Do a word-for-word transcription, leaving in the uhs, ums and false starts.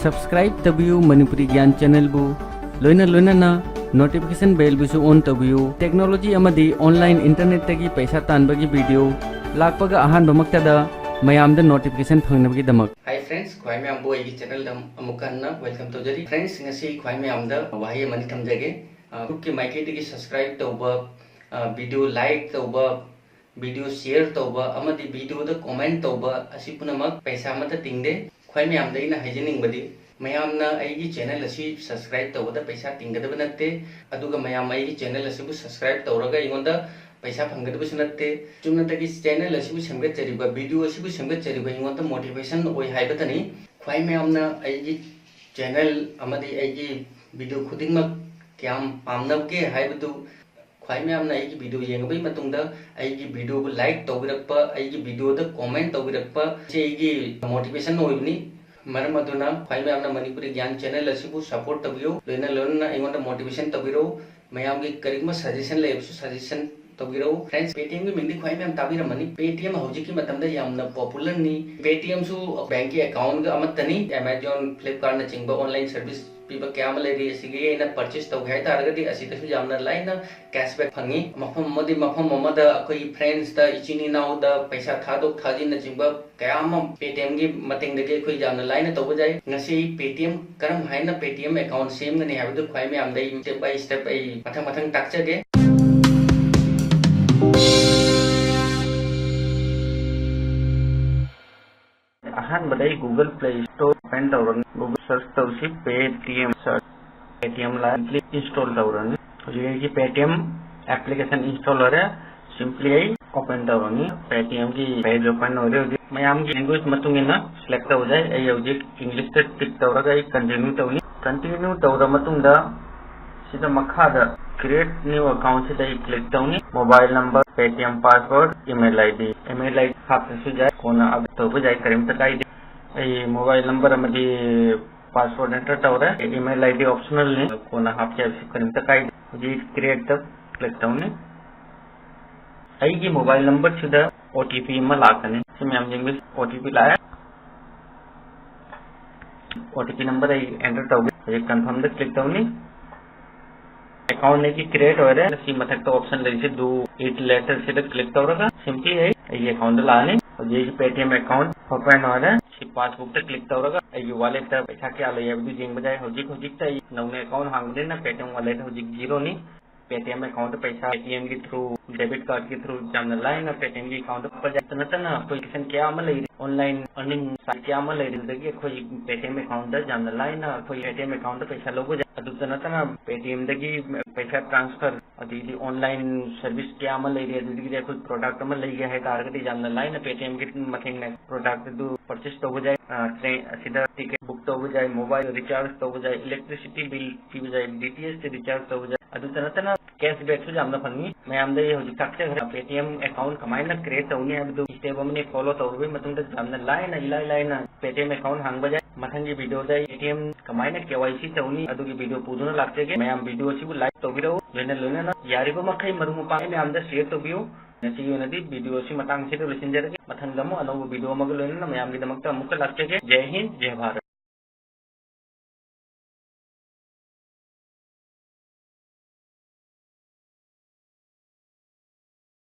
Subscribe ꯇꯧꯕꯤꯌꯨ ꯃꯅꯤꯄꯨꯔꯤ ꯒ꯭ꯌꯥꯟ channel ꯕꯨ, ꯂꯣꯏꯅ ꯂꯣꯏꯅꯅ notification bell ꯕꯨꯁꯨ on ꯇꯧꯕꯤꯌꯨ꯫ Technology ꯑꯃꯗꯤ online internet ꯇꯒꯤ ꯄꯩꯁꯥ ꯇꯥꯟꯕꯒꯤ video ꯂꯥꯛꯄꯒ ꯑꯍꯥꯟꯕꯃꯛꯇꯗ ꯃꯌꯥꯝꯗ notification ꯐꯪꯅꯕꯒꯤꯗꯃꯛ꯫ Hi friends, ꯈ꯭ꯋꯥꯏ ꯃꯌꯥꯝꯕꯨ ꯑꯩꯒꯤ channel ꯗ ꯑꯃꯨꯛ ꯍꯟꯅ welcome ꯇꯧꯖꯔꯤ꯫ Friends, ꯉꯁꯤ ꯈ꯭ꯋꯥꯏ ꯃꯌꯥꯝꯗ ꯋꯥꯍꯩ ꯑꯃꯅꯤ ꯊꯝꯖꯒꯦ꯫ ꯑ, group ꯀꯤ ꯃꯥꯏꯀꯩꯗꯒꯤ subscribe ꯇꯧꯕ, ꯑ, video like ꯇꯧꯕ, video share ꯇꯧꯕ ꯑꯃꯗꯤ video ꯗ comment ꯇꯧꯕ ꯑꯁꯤ ꯄꯨꯝꯅꯃꯛ ꯄꯩꯁꯥ ꯑꯃꯠꯇ ꯇꯤꯡꯗꯦ꯫ ꯈ꯭ꯋꯥꯏ ꯃꯌꯥꯝꯗ ꯑꯩꯅ ꯍꯥꯏꯖꯅꯤꯡꯕꯗꯤ, ꯃꯌꯥꯝꯅ ꯑꯩꯒꯤ channel ꯑꯁꯤ subscribe ꯇꯧꯕꯗ ꯄꯩꯁꯥ ꯇꯤꯡꯒꯗꯕ ꯅꯠꯇꯦ, ꯑꯗꯨꯒ ꯃꯌꯥꯝ ꯑꯩꯒꯤ channel ꯑꯁꯤꯕꯨ subscribe ꯇꯧꯔꯒ ꯑꯩꯉꯣꯟꯗ ꯄꯩꯁꯥ ꯐꯪꯒꯗꯕꯁꯨ ꯅꯠꯇꯦ꯫ ꯆꯨꯝꯅꯇꯒꯤ channel ꯑꯁꯤꯕꯨ ꯁꯦꯝꯒꯠꯆꯔꯤꯕ, video ꯑꯁꯤꯕꯨ ꯁꯦꯝꯒꯠꯆꯔꯤꯕ ꯑꯩꯉꯣꯟꯗ motivation ꯑꯣꯏ ꯍꯥꯏꯕꯇꯅꯤ꯫ ꯈ꯭ꯋꯥꯏ ꯃꯌꯥꯝꯅ ꯑꯩꯒꯤ channel ꯑꯃꯗꯤ ꯑꯩꯒꯤ video ꯈꯨꯗꯤꯡꯃꯛ ꯀꯌꯥꯝ ꯄꯥꯝꯅꯕꯒꯦ ꯍꯥꯏꯕꯗꯨ, ꯈ꯭ꯋꯥꯏ ꯃꯌꯥꯝꯅ ꯑꯩꯒꯤ video ꯌꯦꯡꯉꯕꯒꯤ ꯃꯇꯨꯡꯗ ꯑꯩꯒꯤ video ꯕꯨ like ꯇꯧꯕꯤꯔꯛꯄ, ꯑꯩꯒꯤ video ꯗ comment ꯇꯧꯕꯤꯔꯛꯄ, ꯁꯤ ꯑꯩꯒꯤ motivation ꯑꯣꯏꯕꯅꯤ꯫ ꯃꯔꯝ ꯑꯗꯨꯅ ꯈ꯭ꯋꯥꯏ ꯃꯌꯥꯝꯅ ꯃꯅꯤꯄꯨꯔꯤ ꯒ꯭ꯌꯥꯟ channel ꯑꯁꯤꯕꯨ support ꯇꯧꯕꯤꯌꯨ, ꯂꯣꯏꯅ ꯂꯣꯏꯅꯅ ꯑꯩꯉꯣꯟꯗ motivation ꯇꯧꯕꯤꯔꯛꯎ꯫ ꯃꯌꯥꯝꯒꯤ ꯀꯔꯤꯒꯨꯝꯕ suggestion ꯂꯩꯔꯕꯁꯨ suggestion ꯇꯧꯕꯤꯔꯛꯎ꯫ Friends, Paytm ꯒꯤ ꯃꯤꯡꯗꯤ ꯈ꯭ꯋꯥꯏ ꯃꯌꯥꯝ ꯇꯥꯕꯤꯔꯝꯃꯅꯤ꯫ Paytm ꯍꯧꯖꯤꯛꯀꯤ ꯃꯇꯝꯗ ꯌꯥꯝꯅ popular ꯅꯤ꯫ Paytm ꯁꯨ bank ꯀꯤ account ꯒ ꯑꯃꯠꯇꯅꯤ꯫ Amazon, Flipkart ꯅꯆꯤꯡꯕ online service ꯄꯤꯕ ꯀꯌꯥ ꯑꯃ ꯂꯩꯔꯤ꯫ ꯑꯁꯤꯒꯤ ꯑꯩꯅ purchase ꯇꯧꯒꯦ ꯍꯥꯏ ꯇꯥꯔꯒꯗꯤ ꯑꯁꯤꯗꯁꯨ ꯌꯥꯝꯅ ꯂꯥꯏꯅ cashback ꯐꯪꯉꯤ꯫ ꯃꯐꯝ ꯑꯃꯗꯤ ꯃꯐꯝ ꯑꯃꯗ ꯑꯩꯈꯣꯏꯒꯤ friends ꯇ, ꯏꯆꯤꯟ ꯏꯅꯥꯎꯗ ꯄꯩꯁꯥ ꯊꯥꯗꯣꯛ ꯊꯥꯖꯤꯟꯅꯆꯤꯡꯕ ꯀꯌꯥ ꯑꯃ Paytm ꯒꯤ ꯃꯇꯦꯡꯗꯒꯤ ꯑꯩꯈꯣꯏ ꯌꯥꯝꯅ ꯂꯥꯏꯅ ꯇꯧꯕ ꯌꯥꯏ꯫ ꯉꯁꯤ ꯑꯩ Paytm ꯀꯔꯝ ꯍꯥꯏꯅ Paytm account ꯁꯦꯝꯒꯅꯤ ꯍꯥꯏꯕꯗꯨ ꯈ꯭ꯋꯥꯏ ꯃꯌꯥꯝꯗ ꯑꯩ step by step ꯑꯩ ꯃꯊꯪ ꯃꯊꯪ ꯇꯥꯛꯆꯒꯦ꯫ ꯑꯍꯥꯟꯕꯗ ꯑꯩ Google Play Store open ꯇꯧꯔꯅꯤ꯫ Google search ꯇꯧꯁꯤ, Paytm search, Paytm ꯂꯥꯛꯑꯦ, simply install ꯇꯧꯔꯅꯤ꯫ ꯍꯧꯖꯤꯛ ꯑꯩꯒꯤ Paytm application install ꯑꯣꯏꯔꯦ꯫ Simply ꯑꯩ open ꯇꯧꯔꯅꯤ꯫ Paytm ꯒꯤ page open ꯑꯣꯏꯔꯦ꯫ ꯍꯧꯖꯤꯛ ꯃꯌꯥꯝꯒꯤ language ꯃꯇꯨꯡ ꯏꯟꯅ select ꯇꯧꯕ ꯌꯥꯏ꯫ ꯑꯩ ꯍꯧꯖꯤꯛ English ꯇ click ꯇꯧꯔꯒ ꯑꯩ continue ꯇꯧꯅꯤ꯫ Continue ꯇꯧꯔ ꯃꯇꯨꯡꯗ ꯁꯤꯗ ꯃꯈꯥꯗ create new account ꯁꯤꯗ ꯑꯩ click ꯇꯧꯅꯤ꯫ Mobile number, Paytm password, email ID꯫ Email ID ꯍꯥꯞꯇ꯭ꯔꯁꯨ ꯌꯥꯏ, ꯀꯣꯟꯅ update ꯇꯧꯕ ꯌꯌꯥꯏ, ꯀꯔꯤꯝꯇ ꯀꯥꯏꯗꯦ꯫ ꯑꯩ mobile number ꯑꯃꯗꯤ password enter ꯇꯧꯔꯦ꯫ Email ID optional ꯅꯤ, ꯀꯣꯟꯅ ꯍꯥꯞꯀꯦ ꯍꯥꯏꯕꯁꯨ ꯀꯔꯤꯝꯇ ꯀꯥꯏꯗꯦ꯫ ꯍꯧꯖꯤꯛ create ꯇ click ꯇꯧꯅꯤ꯫ ꯑꯩꯒꯤ mobile number ꯁꯤꯗ OTP ꯑꯃ ꯂꯥꯛꯀꯅꯤ꯫ ꯁꯤ ꯃꯌꯥꯝ ꯌꯦꯡꯕꯤꯌꯨ, OTP ꯂꯥꯛꯑꯦ꯫ ꯑꯣ ꯇꯤ ꯄꯤ ꯅꯝꯕꯔ ꯑꯩ ꯑꯦꯟꯇꯔ ꯇꯧꯒꯦ꯫ ꯍꯧꯖꯤꯛ ꯀꯟꯐꯥꯔꯝꯗ ꯀ꯭ꯂꯤꯛ ꯇꯧꯅꯤ꯫ ꯑꯦꯀꯥꯎꯟꯠ ꯑꯩꯒꯤ ꯀ꯭ꯔꯤꯌꯦꯠ ꯑꯣꯏꯔꯦ꯫ ꯁꯤ ꯃꯊꯛꯇ ꯑꯣꯞꯁꯟ ꯂꯩꯔꯤꯁꯦ, ꯗꯨ ꯏꯠ ꯂꯦꯇꯔ, ꯁꯤꯗ ꯀ꯭ꯂꯤꯛ ꯇꯧꯔꯒ simply ꯑꯩ ꯑꯩꯒꯤ ꯑꯦꯀꯥꯎꯟꯠꯇ ꯂꯥꯛꯑꯅꯤ꯫ ꯍꯧꯖꯤꯛ ꯑꯩꯒꯤ P T M account open ꯑꯣꯏꯔꯦ꯫ ꯁꯤ ꯄꯥꯁꯕꯨꯛꯇ ꯀ꯭ꯂꯤꯛ ꯇꯧꯔꯒ ꯑꯩꯒꯤ ꯋꯥꯂꯦꯠꯇ ꯄꯩꯁꯥ ꯀꯌꯥ ꯂꯩ ꯍꯥꯏꯕꯗꯨ ꯌꯦꯡꯕ ꯌꯥꯏ꯫ ꯍꯧꯖꯤꯛ ꯍꯧꯖꯤꯛꯇ ꯑꯩ ꯅꯧꯅ ꯑꯦꯀꯥꯎꯟꯠ ꯍꯥꯡꯕꯅꯤꯅ ꯄꯦ ꯇꯤ ꯑꯦꯝ ꯋꯥꯂꯦꯠ ꯍꯧꯖꯤꯛ ꯖꯤꯔꯣꯅꯤ꯫ ꯄꯦ ꯇꯤ ꯑꯦꯝ ꯑꯦꯀꯥꯎꯟꯠꯇ ꯄꯩꯁꯥ ꯄꯦ ꯇꯤ ꯑꯦꯝꯒꯤ ꯊ꯭ꯔꯨ, ꯗꯦꯕꯤꯠ ꯀꯥꯔꯗꯀꯤ ꯊ꯭ꯔꯨ ꯌꯥꯝꯅ ꯂꯥꯏꯅ ꯄꯦ ꯇꯤ ꯑꯦꯝꯒꯤ ꯑꯦꯀꯥꯎꯟꯠꯇ ꯍꯥꯞꯄ ꯌꯥꯏ꯫ ꯅꯠꯇꯅ ꯑꯦꯄ꯭ꯂꯤꯀꯦꯁꯟ ꯀꯌꯥ ꯑꯃ ꯂꯩꯔꯤ, ꯑꯣꯟꯂꯥꯏꯟ ꯑꯔꯅꯤꯡ ꯁꯥꯏꯠ ꯀꯌꯥ ꯑꯃ ꯂꯩꯔꯤ꯫ ꯑꯗꯨꯗꯒꯤ ꯑꯩꯈꯣꯏ ꯄꯦ ꯇꯤ ꯑꯦꯝ ꯑꯦꯀꯥꯎꯟꯠꯇ ꯌꯥꯝꯅ ꯂꯥꯏꯅ ꯑꯩꯈꯣꯏ ꯄꯦ ꯇꯤ ꯑꯦꯝ ꯑꯦꯀꯥꯎꯟꯠꯇ ꯄꯩꯁꯥ ꯂꯧꯕ ꯌꯥꯏ꯫ ꯑꯗꯨꯇ ꯅꯠꯇꯅ ꯄꯦ ꯇꯤ ꯑꯦꯝꯗꯒꯤ ꯄꯩꯁꯥ ꯇ꯭ꯔꯥꯟꯁꯐꯔ, ꯑꯗꯒꯤꯗꯤ ꯑꯣꯟꯂꯥꯏꯟ ꯁꯔꯚꯤꯁ ꯀꯌꯥ ꯑꯃ ꯂꯩꯔꯤ꯫ ꯑꯗꯨꯗꯒꯤꯗꯤ ꯑꯩꯈꯣꯏ ꯄ꯭ꯔꯣꯗꯛ ꯑꯃ ꯂꯩꯒꯦ ꯍꯥꯏ ꯇꯥꯔꯒꯗꯤ ꯌꯥꯝꯅ ꯂꯥꯏꯅ ꯄꯦ ꯇꯤ ꯑꯦꯝꯒꯤ ꯃꯇꯦꯡꯅ ꯄ꯭ꯔꯣꯗꯛ ꯑꯗꯨ ꯄꯔꯆꯦꯁ ꯇꯧꯕ ꯌꯥꯏ꯫ ꯑ, ꯇ꯭ꯔꯦꯟ ꯑꯁꯤꯗ ꯇꯤꯀꯦꯠ ꯕꯨꯛ ꯇꯧꯕ ꯌꯥꯏ, ꯃꯣꯕꯥꯏꯜ ꯔꯤꯆꯥꯔꯖ ꯇꯧꯕ ꯌꯥꯏ, ꯏꯂꯦꯛꯇ꯭ꯔꯤꯁꯤꯇꯤ ꯕꯤꯜ ꯄꯤꯕ ꯌꯥꯏ, ꯗꯤ ꯇꯤ ꯑꯦꯁ ꯔꯤꯆꯥꯔꯖ ꯇꯧꯕ ꯌꯥꯏ꯫ ꯑꯗꯨꯇ ꯅꯠꯇꯅ ꯀꯦꯁꯕꯦꯛꯁꯨ ꯌꯥꯝꯅ ꯐꯪꯏ꯫ ꯃꯌꯥꯝꯗ ꯑꯩ ꯍꯧꯖꯤꯛ ꯇꯥꯛꯆꯈ꯭ꯔꯦ, ꯄꯦ ꯇꯤ ꯑꯦꯝ ꯑꯦꯀꯥꯎꯟꯠ ꯀꯃꯥꯏꯅ ꯀ꯭ꯔꯤꯌꯦꯠ ꯇꯧꯅꯤ ꯍꯥꯏꯕꯗꯨ ꯁ꯭ꯇꯦꯞ ꯑꯃꯅꯤ꯫ ꯐꯣꯂꯣ ꯇꯧꯔꯕꯒꯤ ꯃꯇꯨꯡꯗ ꯌꯥꯝꯅ ꯂꯥꯏꯅ, ꯏꯂꯥꯏ ꯂꯥꯏꯅ ꯄꯦ ꯇꯤ ꯑꯦꯝ ꯑꯦꯀꯥꯎꯟꯠ ꯍꯥꯡꯕ ꯌꯥꯏ꯫ ꯃꯊꯪꯒꯤ ꯚꯤꯗꯤꯑꯣꯗ ꯑꯩ ꯄꯦ ꯇꯤ ꯑꯦꯝ ꯀꯃꯥꯏꯅ ꯀꯦ ꯋꯥꯏ ꯁꯤ ꯇꯧꯅꯤ ꯑꯗꯨꯒꯤ ꯚꯤꯗꯤꯑꯣ ꯄꯨꯗꯨꯅ ꯂꯥꯛꯆꯒꯦ꯫ ꯃꯌꯥꯝ ꯚꯤꯗꯤꯑꯣ ꯑꯁꯤꯕꯨ ꯂꯥꯏꯛ ꯇꯧꯕꯤꯔꯛꯎ, ꯂꯣꯏꯅ ꯂꯣꯏꯅꯅ ꯌꯥꯔꯤꯕ ꯃꯈꯩ ꯃꯔꯨꯞ ꯃꯄꯥꯡ ꯃꯌꯥꯝꯗ ꯁꯤꯌꯔ ꯇꯧꯕꯤꯌꯨ꯫ ꯉꯁꯤꯒꯤ ꯑꯣꯏꯅꯗꯤ ꯚꯤꯗꯤꯑꯣ ꯑꯁꯤ ꯃꯇꯥꯡ ꯑꯁꯤꯗ ꯂꯣꯏꯁꯤꯟꯖꯔꯒꯦ꯫ ꯃꯊꯪꯗ ꯑꯃꯨꯛ ꯑꯅꯧꯕ ꯚꯤꯗꯤꯑꯣ ꯑꯃꯒ ꯂꯣꯏꯅꯅ ꯃꯌꯥꯝꯒꯤꯗꯃꯛꯇ ꯑꯃꯨꯛꯀ ꯂꯥꯛꯆꯒꯦ꯫ ꯖꯩ ꯍꯤꯟꯗ, ꯖꯩ ꯚꯥꯔꯠ꯫